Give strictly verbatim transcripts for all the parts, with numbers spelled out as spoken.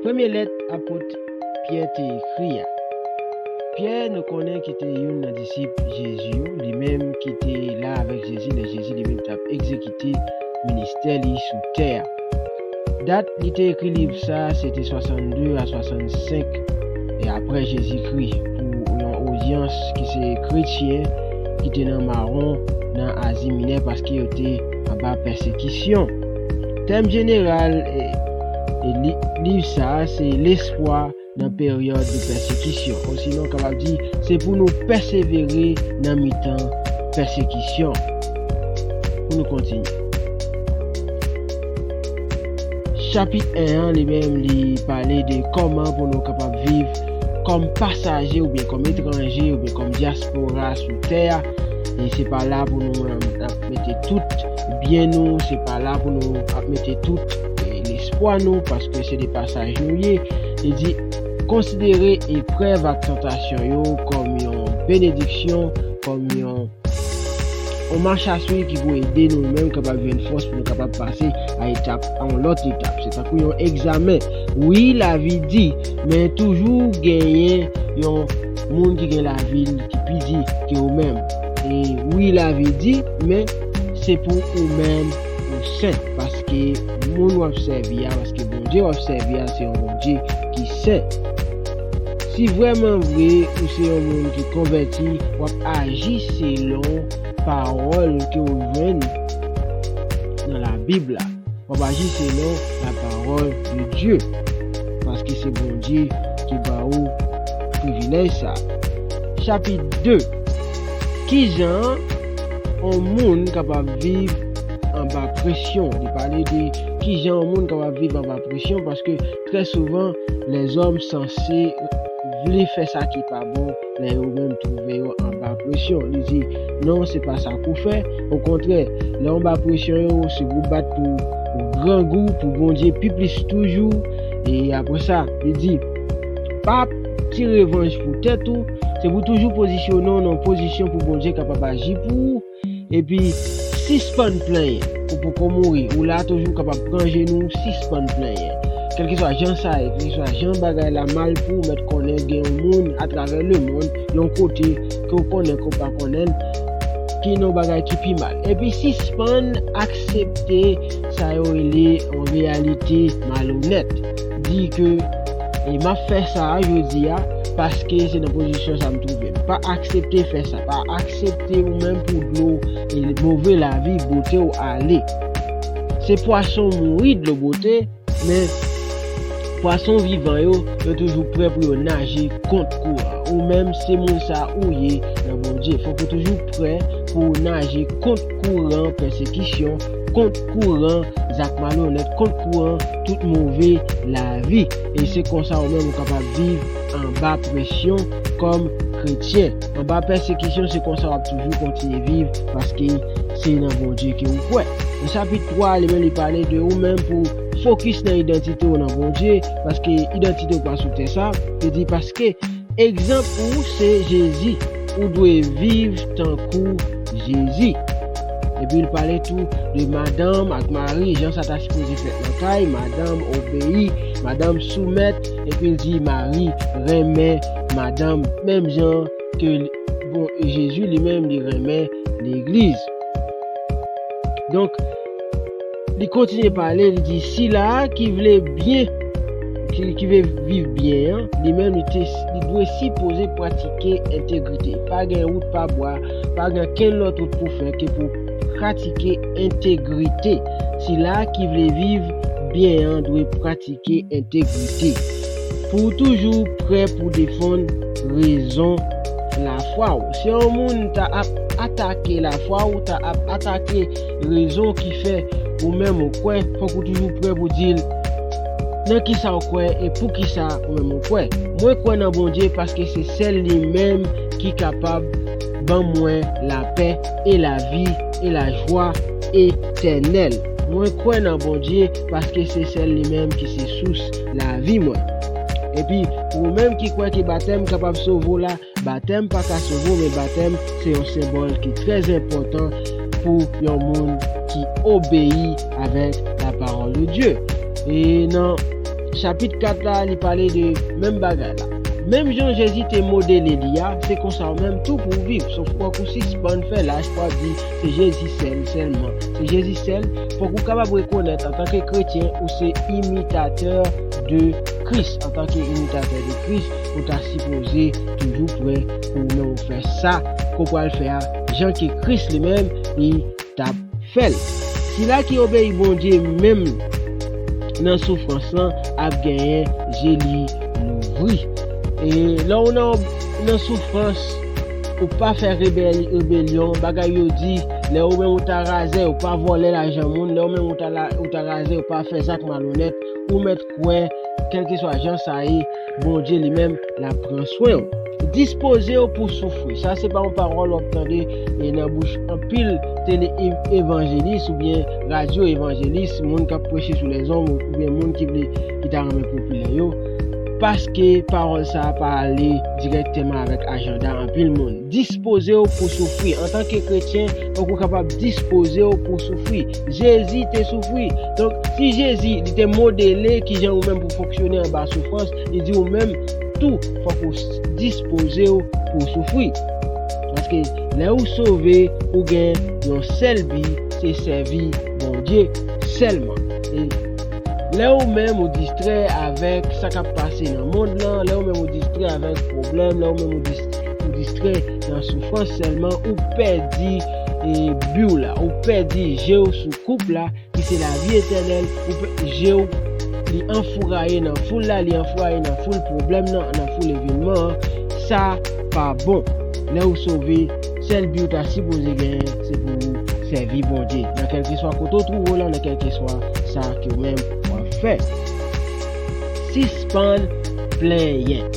Premye lèt apot Pyè te ekri a. Pyè, nou konnen ki te youn nan disip Jezi yo, li menm ki te la avèk Jezi lè Jezi li menm t ap egzekite ministè li sou tè a. Dat li te ekri liv sa a, se te swasannde a swasannsenk e apre Jezikri, pou yon odyans ki se kretyen ki te nan mawon nan Azi Minè, paske yo te anba pèsekisyon. Tèm jeneral e, e li, liv sa a se lespwa nan peryòd de pèsekisyon. Osinon, kapab di, se pou nou pèsevere nan mitan pèsekisyon. Pou nou kontinye. Chapit en an, li menm, li pale de kòman pou nou kapab viv kòm pasaje oubyen kòm etranje oubyen kòm dyaspora sou tè a. E se pa la pou nou, e, ap mete tout byen nou, se pa la pou nou ap mete tout, e, lespwa nou, paske se de pasaj nou ye. Li di, konsidere eprèv ak tantasyon yo kòm yon benediksyon, kòm yon, yon machaswi ki pou ede nou menm kapab jwenn fòs pou nou kapab pase a etap, a yon lòt etap. Se tankou yon egzamen. Wi, lavi di, men toujou genyen yon moun ki gen lavi l ki pi di ke ou menm. E wi, lavi di, men se pou ou menm ou sen, paske moun w ap sèvi a, paske Bondye w ap sèvi a, se yon Bondye ki sen. Si vrèman vre ou se yon moun ki konvèti, w ap aji selon pawòl ke w jwenn nan Labib la. W ap aji selon la parole de Dieu. Paske se Bondye ki ba ou privilèj sa. Chapit de. Kijan yon moun kapab viv anba presyon? Li pale de kijan yon moun kapab viv anba presyon, paske trè souvan, lèzòm sanse vle fè sa ki pa bon lè yo menm twouve yo anba presyon. Li di, non, se pa sa pou fè. Okontrè, lè w anba presyon yo, se pou w bat pou grangou, pou Bondye pi plis toujou. E apre sa, li di, pa ap tire revanj pou tèt ou, se pou toujou pozisyone w nan yon pozisyon pou Bondye kapab aji pou ou. Epi, sispann plenyen. Ou poko mouri. Ou la toujou kapab pran jenou, sispann plenyen. Kèlkeswa jan sa ye, kèlkeswa jan bagay la mal pou ou, mèt konnen gen yon moun atravè lemonn, yon kote ke w konnen ke w pa konnen l, ki nan yon bagay ki pi mal. Epi, sispann aksepte sa yo rele yon reyalite malonèt. Di ke, e, m ap fè sa a jodi a, paske se nan pozisyon sa m twouve m. Pa aksepte fè sa. Pa aksepte ou menm pou dlo, e, move lavi bote w ale. Se pwason mouri dlo bote, men pwason vivan yo, yo toujou prè pou yo naje kont kouran. Ou menm, se moun sa ou ye nan Bondye. Fòk ou toujou prè pou w naje kont kouran pèsekisyon, kont kouran zak malonèt, kont kouran tout move lavi. E se konsa ou menm ou kapab viv anba presyon kòm kretyen. Anba pèsekisyon, se konsa w ap toujou kontinye viv, paske se nan Bondye ke ou kwè. Nan chapit twa, li menm li pale de ou menm pou fokis nan idantite w nan Bondye, paske idantite w pa sou tè sa. Li di, paske egzanp ou se Jezi, ou dwe viv tankou Jezi. Epi l pale tou de madanm ak mari, jan sa ta sipoze fèt nan kay, madanm obeyi, madanm soumèt, epi l di mari renmen madanm, menm jan ke l-, bon, Jezi li menm li renmen legliz. Donk, li kontinye pale, li di, sila a ki vle byen, ki, ki vle viv byen an, li menm li te, li dwe sipoze pratike entegrite. Pa gen wout pa bwa, pa gen kenn lòt wout pou fè ke pou pratike entegrite. Sila a ki vle viv byen an dwe pratike entegrite. Pou w toujou prè pou defann rezon lafwa w. Si yon moun ta ap atake lafwa w, ta ap atake rezon ki fè ou menm ou kwè, fòk ou toujou prè pou di l nan kisa w kwè e poukisa ou menm ou kwè. Mwen kwè nan Bondye paske se sèl li menm ki kapab ban mwen lapè e lavi e lajwa etènèl. Mwen kwè nan Bondye paske se sèl li menm ki se sous lavi mwen. Epi, pou ou menm ki kwè ke batèm kapab sove w la, batèm pa ka sove w, men batèm se yon senbòl ki trè enpòtan pou yon moun ki obeyi avèk la parole de Dieu. E nan Chapit kat la, li pale de menm bagay la. Menm jan Jezi te modele li a, se konsa ou menm tou pou w viv. Sòf fòk ou sispann fè lach pou w ap di se Jezi sèl, sèlman. Se Jezi sèl. Fòk ou kapab rekonèt antanke kretyen, ou se imitatè de Kris. Antanke imitatè de Kris, ou ta sipoze toujou prè pou ou menm ou fè sa ke w pral fè a, jan ke Kris li menm, li t ap fè l. Sila ki obeyi Bondye menm nan soufrans lan ap genyen je li louvri. E lè w nan, nan soufrans, ou pa fè rebèl-, rebelyon, bagay yo di, lè ou menm ou ta razè, ou pa vòlè lajan moun, lè ou menm ou ta la, ou ta razè, ou pa fè zak malonèt, ou mèt kwè, kèlkeswa jan sa ye, Bondye li menm, l ap pran swen w. Dispoze w pou soufri. Sa se pa yon pawòl w ap tande e nan bouch anpil tele e-, evanjelis oubyen radyo evanjelis, moun k ap preche sou lèzòm oubyen moun ki vle, ki ta renmen popilè yo. Paske pawòl sa a pa ale dirèkteman avèk ajanda anpil moun. Dispoze w pou soufri. Antanke kretyen, fòk ou kapab dispoze w pou soufri. Jezi te soufri. Donk, si Jezi, li te modele kijan ou menm pou fonksyone anba soufrans, li di ou menm tou, fòk ou s-, dispoze w pou w soufri. Paske lè ou sove, ou gen yon sèl bi, se sèvi Bondye sèlman. E lè ou menm ou distrè avèk sa k ap pase nan mond lan, lè ou menm ou distrè avèk pwoblèm, lè ou menm ou dis-, ou distrè nan soufrans sèlman, ou pèdi, e, bi w la, ou pèdi je w sou koup la, ki se lavi etènèl, ou pè-, je w, li anfouraye nan foul la, li anfouraye nan foul pwoblèm nan, nan foul evènman an. Sa pa bon. Lè ou sove, sèl bi ou ta sipoze genyen, se pou ou sèvi Bondye. Nan kèlkeswa kote ou twouve w la, nan kèlkeswa sa ke ou menm w ap fè. Sispann plenyen.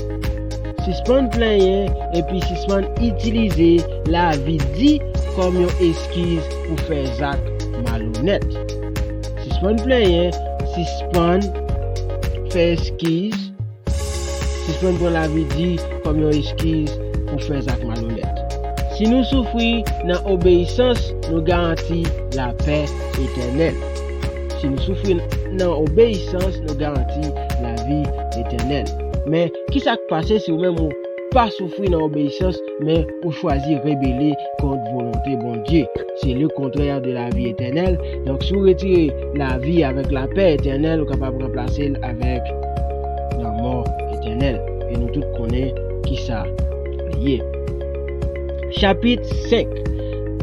Sispann plenyen epi sispann itilize lavi di kòm yon eskiz pou fè zak malonèt. Sispann plenyen, sispann fè eskiz, sispann pran lavi di kòm yon eskiz pou fè zak malonèt. Si nou soufri nan obeyisans, nou garanti lapè etènèl. Si nou soufri nan obeyisans, nou garanti lavi etènèl. Men, ki sa k pase si ou menm ou pa soufri nan obeyisans, men ou chwazi rebele kont volonte Bondye? C'est le contraire de la vie éternelle. Donk, si w retire lavi avèk lapè etènèl, ou kapab ranplase l avèk lanmò etènèl. E nou tout konnen ki sa li ye. Chapit senk.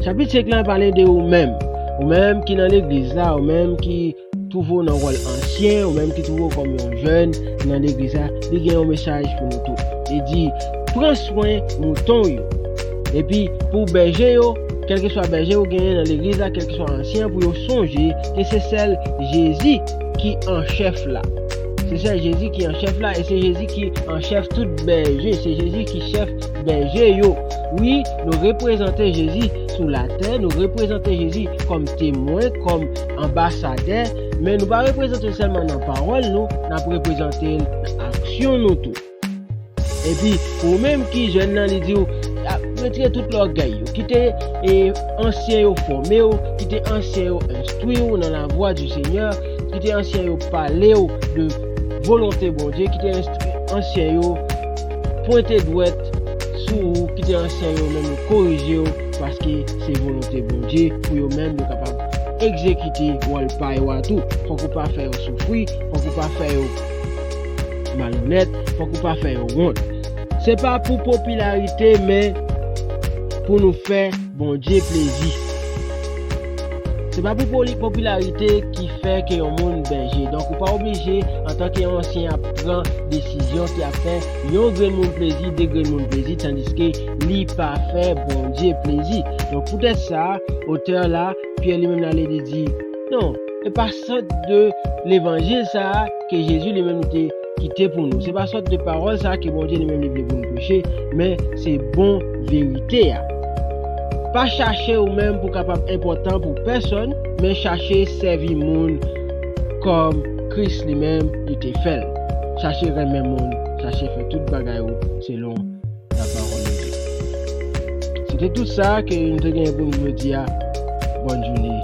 Chapit senk lan pale de ou menm. Ou menm ki nan legliz la, ou menm ki twouve w nan wòl ansyen, ou menm ki twouve w kòm yon jèn nan legliz la, li gen yon mesaj pou nou tout. Li di, pran swen mouton w yo. Epi, pou bèje yo, kèlkeswa bèje ou genyen nan legliz la, kèlkeswa ansyen, pou yo sonje ke se sèl Jezi ki an chèf la. Se sèl Jezi ki an chèf la, e se Jezi ki an chèf tout bèje. Se Jezi ki chèf bèje yo. Wi, nou reprezante Jezi sou latè, nou reprezante Jezi kòm temwen, kòm anbasadè, men nou pa reprezante l sèlman nan pawòl nou, n ap reprezante l nan aksyon nou tou. Epi, pou ou menm ki jèn nan, li di w, a, retire tout lògèy yo, kite, e, ansyen yo fòme w, kite ansyen yo enstwi w nan lavwa di Senyè, kite ansyen yo pale w de volonte Bondye, kite enstwi-, ansyen yo pwente dwèt sou ou, kite ansyen yo menm yo korije w, paske se volonte Bondye pou yo menm yo kapab egzekite wòl pa yo a tou. Fòk ou pa fè yo soufri, fòk ou pa fè yo malonèt, fòk ou pa fè yo wont. Se pa pou popilarite, men pou nou fè Bondye plezi. Se pa pou poli-, popilarite ki fè ke yon moun bèje. Donk, ou pa oblije, antanke yon ansyen, ap pran desizyon ki ap fè yon grenn moun plezi, de grenn moun plezi, tandiske li pa fè Bondye plezi. Donk, poutèt sa, otè la, Pyè li menm l ale, li di, non, e pa sant de levanjil sa a ke Jezi li menm li te kite pou nou. Se pa sòt de pawòl sa a ke Bondye li menm li vle pou nou preche, men se bon verite a. Pa chache ou menm pou kapab enpòtan pou pèsòn, men chache sèvi moun kòm Kris li menm li te fè l. Chache renmen moun, chache fè tout bagay ou selon la pawòl de Dye. Se te tout sa ke nou te genyen pou nou jodi a. Bòn jounen.